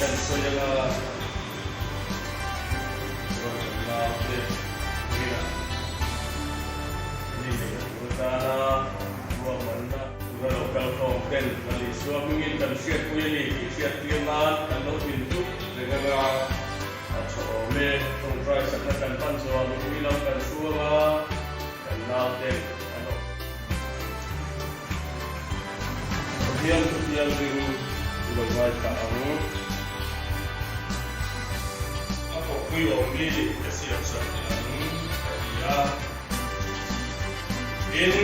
kan sawi anga chuan kan naute hnenah mi neihna tur atana ruahmanna tura lo kal khawm ten Lal Isua hmingin kan hriatpui a ni tih hriattir nan kan lo din dup reng anga a tha awm e. Tawngtai sakna kan hman zawhah mipui lam kan hruang a, kan naute an awm. Pathian thu thianghlim i lo ngaithla ang. A kawppui awm hi ka siam sak teh ang ka ti a. Tin,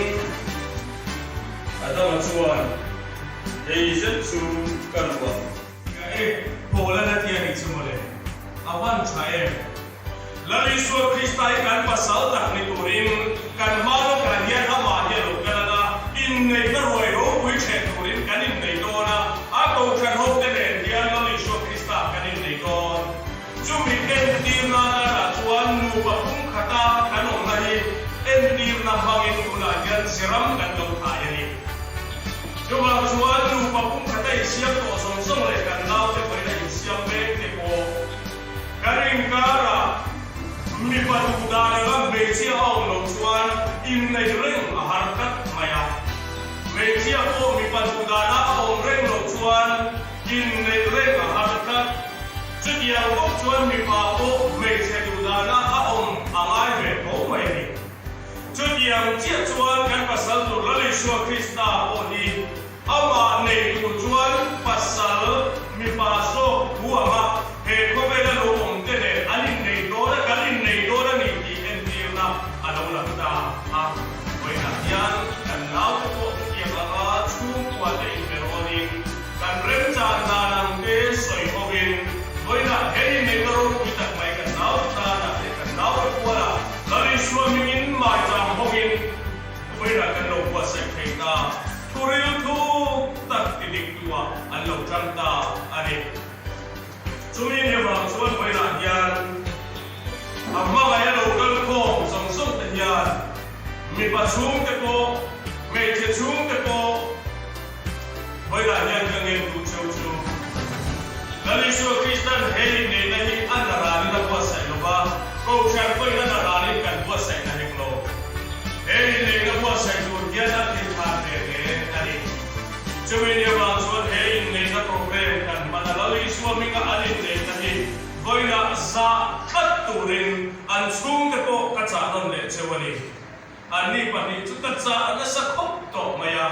Adama chuan, Hei zet chu ka ruah. Ka e, Paula na ti a nih chu mawle. A van tha em? Lal Isua Krista hi kan pasal tak ni turin kan hma lawkah hian amah hi a lo kal ang a, inneihna ruai ropui ṭheh turin kan innei dawn a, a kohhran hote nen hian Lal Isua Krista kan innei dawn. Chumi entir nana chuan nupa pumkhata kan awmna hi entirna hmangin tunah hian ziram kan lo thai a ni. Chuvang chuan nupa pumkhata insiam tawh zawng zawng leh kan naute pawhin a insiam mek te pawh Kan inkara mipa duh dan anga hmeichhia a awm loh chuan inneih reng a har tlat mai a. Hmeichhia pawh mipa duh dana a awm reng loh chuan inneih reng a har tlat. Chutiang bawk chuan mipa pawh hmeichhe duh dana a awm a ngai ve tho mai a ni. Chutiang chiah chuan kan pasal tur Lal Isua Krista pawh hi Amah nei tur chuan pasal mipa zawk thu anga he khawvela lo awm te nen an innei dawn a, kan innei dawn a ni tih entirna a lo lang ta a. Vawiinah hian kan naute pawh chutiang anga chhungkua te inberawnin kan remchan dan ang te sawi hovin vawiinah he inneihna ropui tak mai kan naute tanah leh kan naute pualah Lal Isua hmingin maicham hawngin Vawiinah kan lo buatsaih thei ta. Thuril thu tak ti dik duah an lo tang ta a ni. Chumi ni vang chuan vawiinah hian a hmangaih a lo kal khawm zawng zawng te hian mipa chhungte pawh, hmeichhe chhungte pawh vawiinah hian ka ngen duh cheu chu Lal Isua Kristan he inneihna hi a naranin a buatsaih lo va, Kohhran pawhin a naranin kan buatsaih na hek lo. He inneihna buatsaih tur hian a thil than ve hle a ni. Chumi ni avang chuan he inneihna program kan hman a, Lal Isua hminga an inneihna hi vawiinah zah tlat turin an chhungte pawh ka chah nawn leh cheu a ni. Anni pahnih chu ka chah nasa khawp tawh mai a,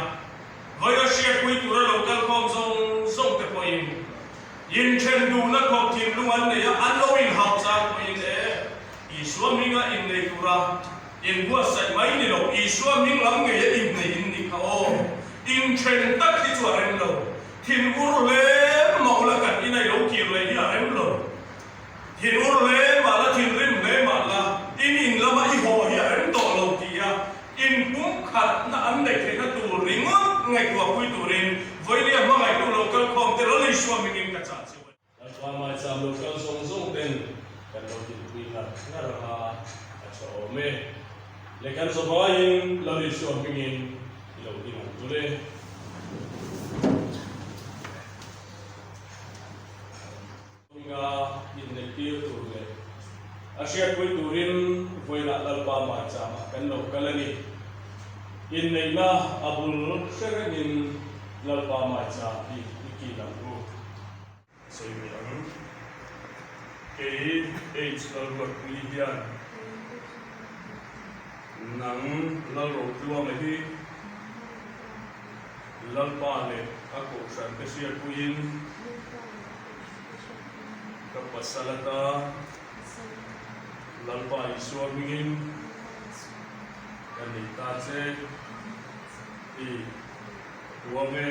vawiina hriatpui tura lo kalkhawm zawng zawng te pawhin inthen duhna khawp thinlung an nei a, an lo inhauh chang pawhin e, Isua hminga innei tura Inbuatsaih mai ni lo, Isua hming lam ngei a inneih in nih kha aw. Inthen tak hi chu a rem lo. Thin ur hle mah ula kan inai lo kir leh hi a rem lo. Thin ur hle mah la, thin rim hle mah la, in in lama i haw hi a rem tawh lo ti a, in pumkhatna an neih theihna tur ringawt ngaihtuahpui turin Vawinia hmangaihtu lo kalkhawm te Lal Isua hmingin ka chah cheu a ni. Lalpa Maicham lo kal zawng zawng ten kan lo dinpui ngar ngar anga a tha awm e. Le kan zawvaiin Lal Isua hmingin i lo ding ang tul e. Hminga inneihtir tur leh a hriatpui turin vawiinah Lalpa Maichamah kan lo kal a ni. Inneihna a bul hre rengin Lalpa Maicham hi i kil ang u. Sawi ve ang. Kei H Lalruatpuii hian nang Lalrotluanga hi Lalpa leh a kohhran te hriatpuiin ka pasal ata Lalpa Isua hmingin ka nei ta che i ka puang e.